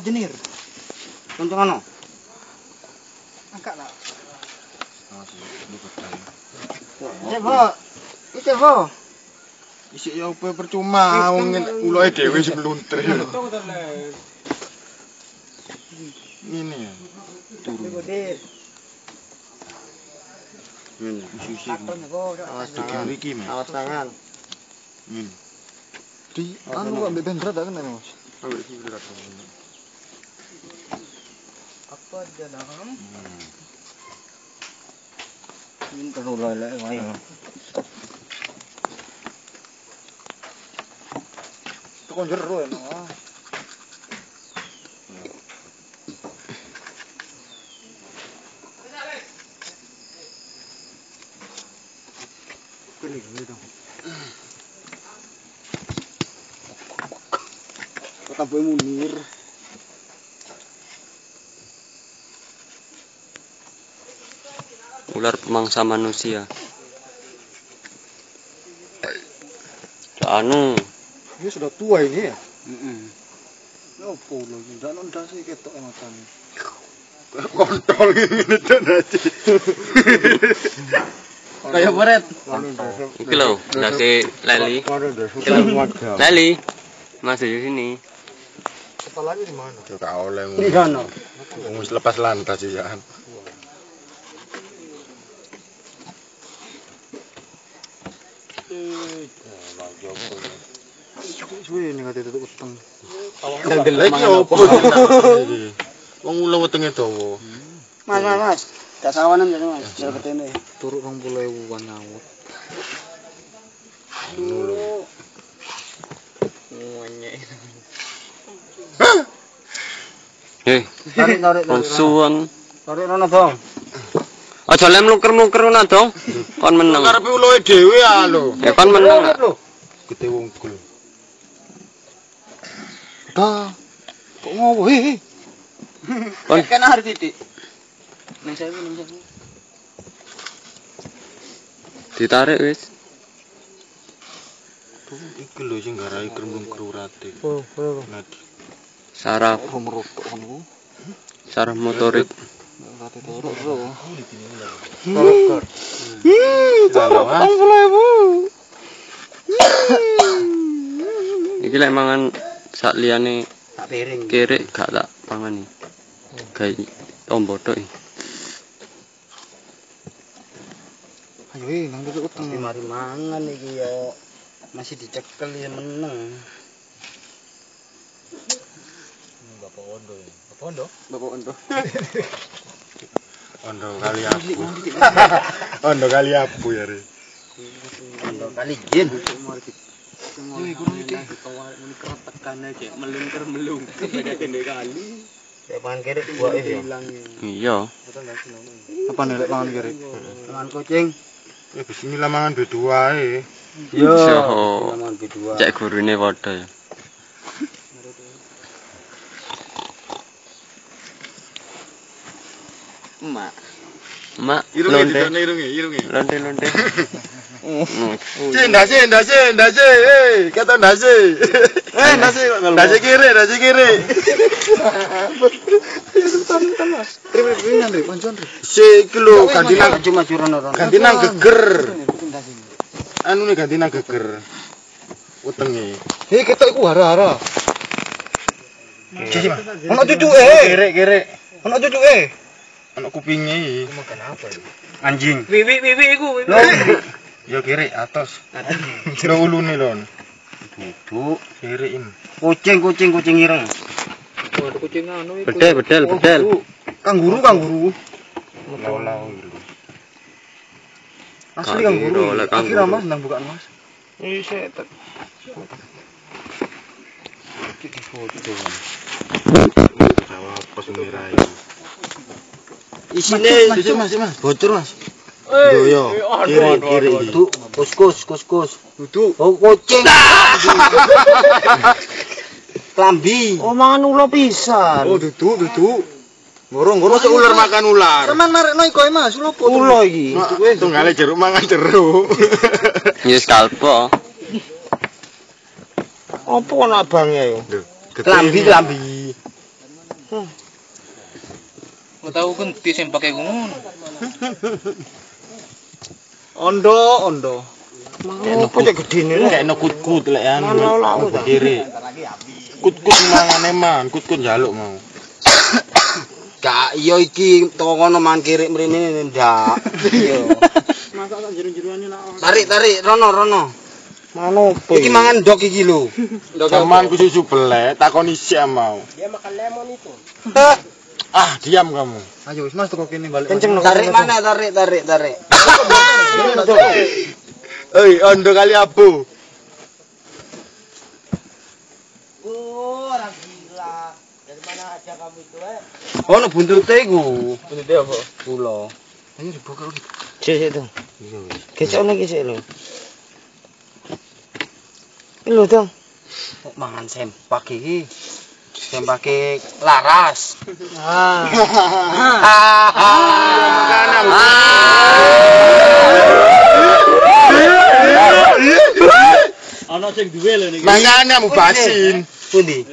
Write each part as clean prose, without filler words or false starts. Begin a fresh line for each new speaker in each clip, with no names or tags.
Jenir. Kenceng ana. Angkat lah. Coba. Coba.
Isik ya opo percuma wong uloe dhewe sing mluntre. Ngene ya. Turu. Ngene susi. Awas tangan iki, Mas.
Awas tangan.
Ngene.
Di anu kok ambek bendera tak kena, Mas.
Ambek bendera.
Apa di dalam? Ini terlalu lelek wae.
Tekan jero enak.
Kata boy Munir.
Ular pemangsa manusia. Anu.
Ini sudah tua ini ya?
Heeh.
Opo lho, ndak ndak sih ketok matane.
Kontol ngene dan aja.
Kayak beret.
Iki lho, ndase leli. Leli. Masuk di sini.
Kepalanya di mana?
Yo gak oleh.
Di sana.
Wong wis lepas landas ya.
Suwe ning ate tutuk weteng.
Lagi opo? Wong ula wetenge dawa.
Mas, mas. Gak sawanan jane, Mas. Jare ketene.
Turuk 20.000-an ngawur.
Anu lho.
Monyet. Eh,
tarik tarik.
Konsuan.
Tarik rono, Bang.
Aja lem mlungker-mlungker ngono dong. Kon meneng.
Karepe uloe dhewe ah lho.
Ya kon meneng.
Gede wungkul.
Dah. Kok ngowo he?
Kon
kena hari titik. Nang sewu, nang sewu.
Ditarik wis.
Iki lho sing garai kremlung urate.
Oh, oh.
Saraf
merotok ngono.
Saraf motorik.
Urate torok lho.
Torok.
20.000. Iki lek mangan sak liyane
tak piring.
Kerek gak tak pangani. Gawe tombo tok iki.
Ayo eh nang tutuk weteng.
Mari mangan iki yo. Masih dicekel ya meneng.
Bapak Ondo ya. Bapak Ondo? Bapak Ondo.
Ondo kali abu. Ondo kali abu ya, Re.
Ondo kali jin.
Yo iku iki.
Muni kretekane cek melungker-melungker beda dene kali.
Kayak pangan kerek buake ya.
Iya.
Apa nek pangan kerek?
Pangan kucing.
Ya bismillah mangan B2 ae.
Yo. Mangan B2.
Cek gurune padha ya.
Emak.
Emak.
Irunge irunge irunge.
Lonte-lonte.
Cek ndase ndase ndase, eh, kata ndase.
Eh, ndase kok
ndase kiri, ndase kiri.
Mas. Rip-rip Andre, pancuan Rip.
Sik iki lho ganti nang
cuma rono.
Ganti nang geger. Anune ganti nang geger. Wetenge.
Hei, ketok iku hara-hara.
Ono
cucuke.
Kerek-kerek.
Ono cucuke.
Ono kupinge.
Makan apa iki?
Anjing.
Wiwi-wiwi iku.
Ya kerek atos. Lho ulune lho.
Duduk
kerek im.
Kucing kucing kucing ireng.
Waduh kucing anu iku.
Bedel bedel bedel.
Kanguru kanguru.
Lau-lau iki.
Asli kanguru. Akhirnya Mas nang bukaan Mas.
Iki sik.
Iki foto.
Jawab pas mirai.
Isine
Mas Mas bocor Mas.
Yo
yo, kiri kiri.
Duduk, kuskus kuskus.
Duduk.
Oh kucing. Klambi. Oh mangan ulo pisan.
Oh duduk duduk. Ngorong-ngorong
Masa ular makan ular.
Sampeyan marekno iku ae Mas, ulo opo?
Ulo iki.
Tunggale jeruk mangan jeruk.
Ya skalpo.
Opo ono abange yo? Klambi klambi.
Kok tau genti sempake ngono.
Ondo, ondo.
Mau cek gedene rek.
Kekno kut-kut lek anu. Kiri. Kut-kut mangane man, kut-kut njaluk mau.
Gak iya iki teko kono mangan kirik mrene ndak. Iya.
Masak sak jero-jeroane lak.
Tarik tarik rono rono.
Mano opo?
Iki mangan ndok iki lho.
Sampean ku susu belek takoni sik mau.
Dia makan lemon itu.
Ah, diam kamu.
Ayo wis Mas teko kene balik.
Kenceng tarik mana tarik tarik tarik.
Oi, ondo kali abu.
Oh, orang gila. Dari mana aja kamu itu, eh? Ono buntute iku.
Buntute apa?
Kula.
Ayo dibuka lagi.
Sik sik to. Iya wis. Gecokne iki sik lho. Iki lho, Dong. Kok mangan sempak iki? Sempake laras.
Ah.
Ono sing duwe lho niki.
Mangane mu basin.
Pundi?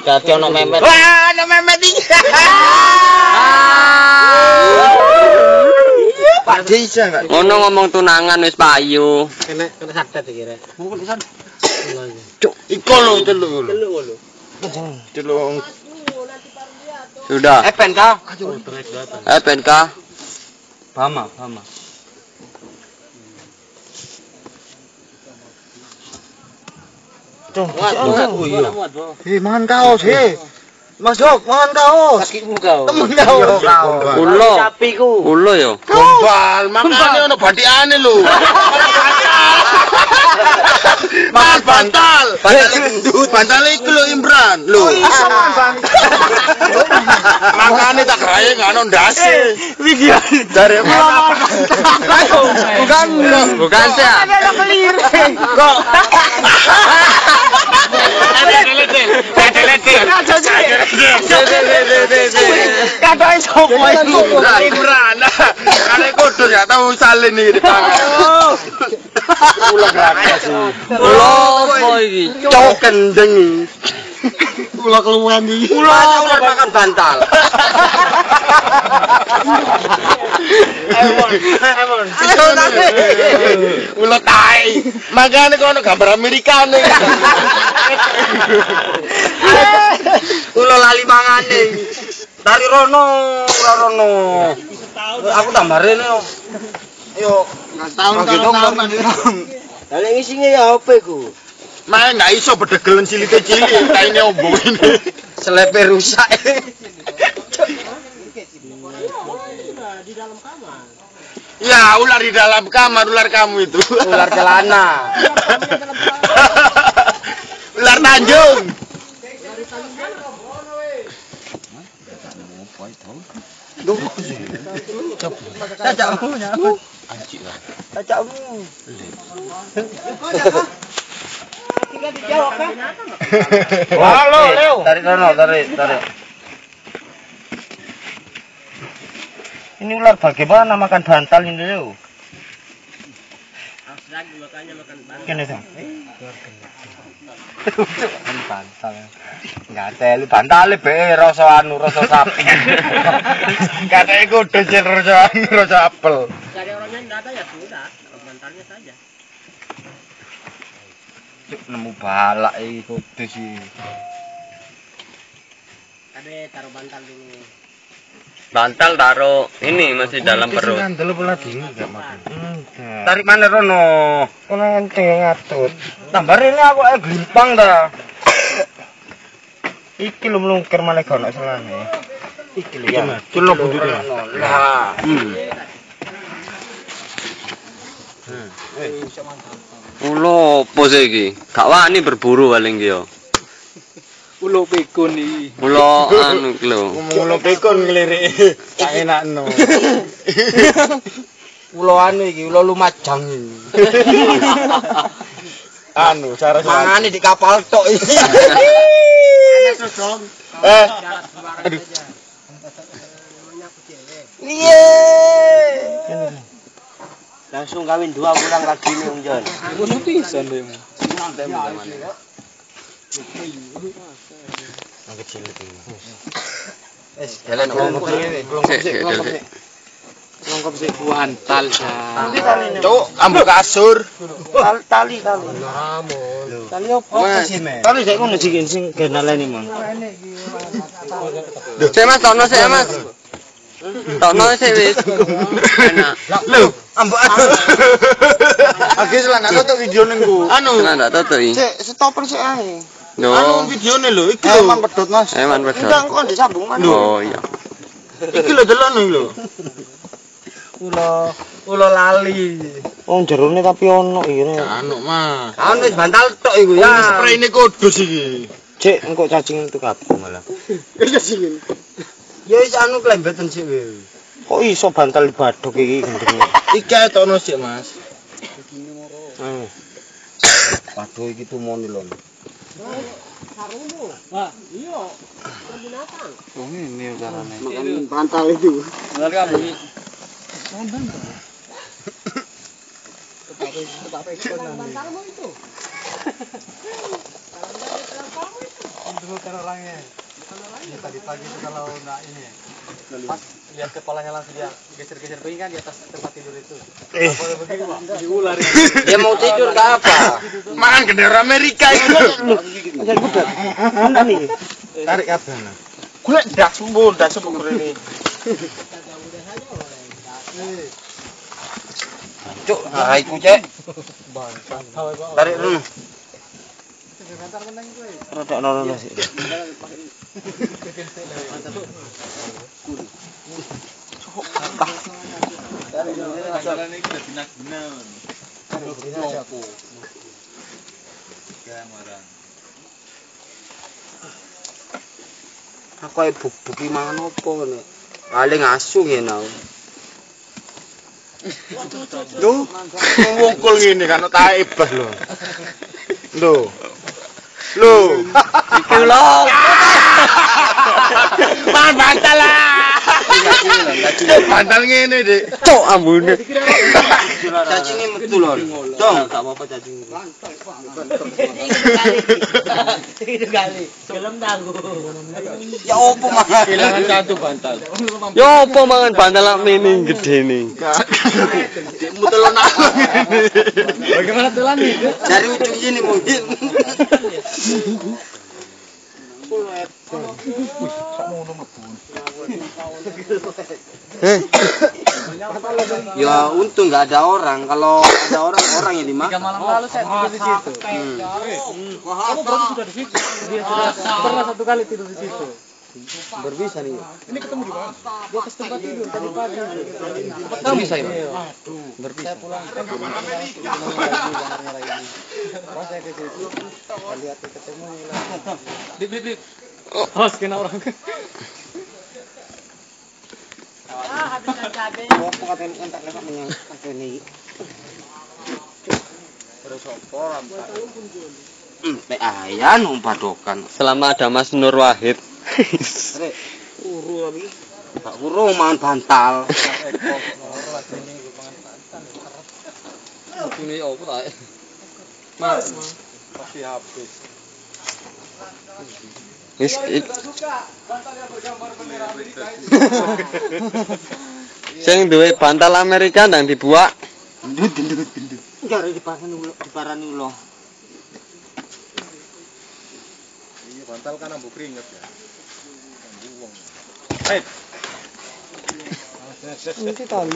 Dadi ono memet. Wah, ono memet iki. Pak Desa, Pak.
Ngono ngomong tunangan wis payu.
Kena kena santet iki rek.
Kena santet.
Cuk, iko lho celuk lho.
Celuk lho.
Celuk.
Sudah.
PNK.
PNK.
Bama, Bama.
Hei, mangan kaos, hei. Mas Dok, mangan kaos.
Kakimu kau.
Temen kaos.
Ulo.
Sapiku.
Ulo yo.
Gombal, makane ono bathikane lho. Mangan bantal. Bantale gendut, bantale iku lho Imran. Lho.
Iso mangan bantal.
Makane tak graye gak ono ndase.
Iki
Dari mana?
Bukan.
Bukan sih.
Ada keliru.
Kok.
Katoke sopo iku?
Imran. Kare kudu gak tau salin iki dipangan. Ulo gratis.
Ulo opo iki?
Cok kendeng iki.
Ulo keluwen iki.
Ulo makan bantal.
Emon, emon.
Ulo tai. Makane kok ono gambar Amerika nih.
Ulo lali mangane. Tarik rono, ora rono. Aku tambah rene yo. Yo,
tahun tahun.
Lah nek ngisine ya apa iku?
Mae nggak iso bedegelen silite cilik, taine ombo ini.
Selepe rusak.
Ya, ular di dalam kamar, ular kamu itu.
Ular celana.
Ular Tanjung.
Cacakmu nyapa? Cacakmu.
Halo, Leo.
Tarik rono, tarik, tarik. Ini ular bagaimana makan bantal ini, Leo? Kene dong. Makan bantal. Enggak teli bantale be rasa anu rasa sapi.
Katanya kudu jel rasa anu rasa apel.
Cari orangnya enggak ada ya sudah, bantalnya saja.
Cuk nemu balak iki kudus iki.
Kade taruh bantal dulu. Bantal taruh ini masih dalam perut.
Ngandel pola dingin enggak makan.
Tarik mana rono? Kono enceng ngatut. Tambah rene aku ae glimpang ta. Iki lho mlungker malah gak ono selane. Iki lho ya.
Celok buntute.
Lah.
Ulo opo sih iki? Gak wani berburu paling iki yo.
Ulo pikun iki.
Ulo anu iki lho.
Ngomong ulo pikun ngelirik. Tak enakno.
Ulo anu iki, ulo Lumajang iki.
Anu, cara
mangane di kapal tok iki.
Eh. Aduh.
Iya. Langsung kawin 2 pulang lagi nih Om Jon.
Ngono pisan demu.
Nang kecil iki. Jalan
Sik.
Lengkap sik bantal.
Cuk, ambu kasur.
Tali. Tali opo sih, Mas? Tali sik ngono sing genalene, Mang.
Sik Mas, tokno sik Mas. Tokno sik wis. Enak.
Lho, ambu Age selang gak tutuk video ning ku. Anu,
Selang gak tutuk iki.
Sik stopper sik ae.
Anu videone lho, iki lho.
Eman pedhot, Mas.
Eman pedhot.
Enggak kok disambung man.
Oh iya.
Iki lho delok lho.
Ulo lali. Wong jerone tapi ono iki.
Anu, Mas.
Anu wis bantal tok iku ya.
Sprayne kudus iki.
Cek engko cacing itu kabeh malah. Cacing. Ya wis anu klembeten sik kowe. Kok iso bantal badhog iki gendenge.
Iki ae tokno sik, Mas.
Waduh iki tumone lho.
Wah, iya. Binatang.
Oh ngene carane.
Makan bantal itu.
Bantal kabeh.
Bantalmu itu.
Untuk orangnya. Ya, tadi pagi itu kalau enggak ini. Pas lihat kepalanya langsung dia geser-geser begini kan di atas tempat tidur itu. Boleh begini, Pak. Di ular.
Dia mau tidur ke apa?
Makan gendera Amerika itu.
Mana nih?
Tarik kabeh. Golek ndak sumbu ini.
Cuk, nah iku cek. Tarik dulu. Rada loro sik. Aku ae buk-buki mangan opo ngene. Paling asu ngene aku.
Lho, wongkol ngene kan tae ebah lho. Lho. Lho,
iki lho.
Mangan bantal lah. Bantal ngene, Dik.
Cuk ambune.
Cacinge metu lho. Dong, gak apa-apa cacinge.
Itu kali. Gelem tangguh.
Ya opo mangan?
Kehilangan satu bantal.
Ya opo mangan bantal lak mene gedene.
Dik mutelon aku ngene.
Bagaimana telan nih?
Dari ujung sini mungkin. Ya untung nggak ada orang. Kalau ada orang, orang yang dimakan.
3 malam lalu saya tidur di situ. Kamu berarti sudah di situ. Dia sudah pernah 1 kali tidur di situ.
Berbisa nih.
Ini ketemu di mana? Di atas tempat tidur tadi pagi.
Berbisa ya.
Aduh,
berbisa.
Saya pulang. Lagi lagi. Pas saya ke situ, lihat ketemu lah. Bip bip bip. Awas kena orang.
Ah, habisan cabe.
Opo katene entek lek menyang katene iki.
Terus opo rampak?
Mek ayan wong badokan.
Selama ada Mas Nur Wahid.
Rek, kuru tapi. Gak kuru mangan bantal.
Ini opo ta? Mas, pasti habis.
Wis sing duwe bantal Amerika ndang dibuak.
Gendut gendut gendut. Enggak diparani ulo.
Iya bantal kan ambu keringet ya. Ambu wong.
Ini tali.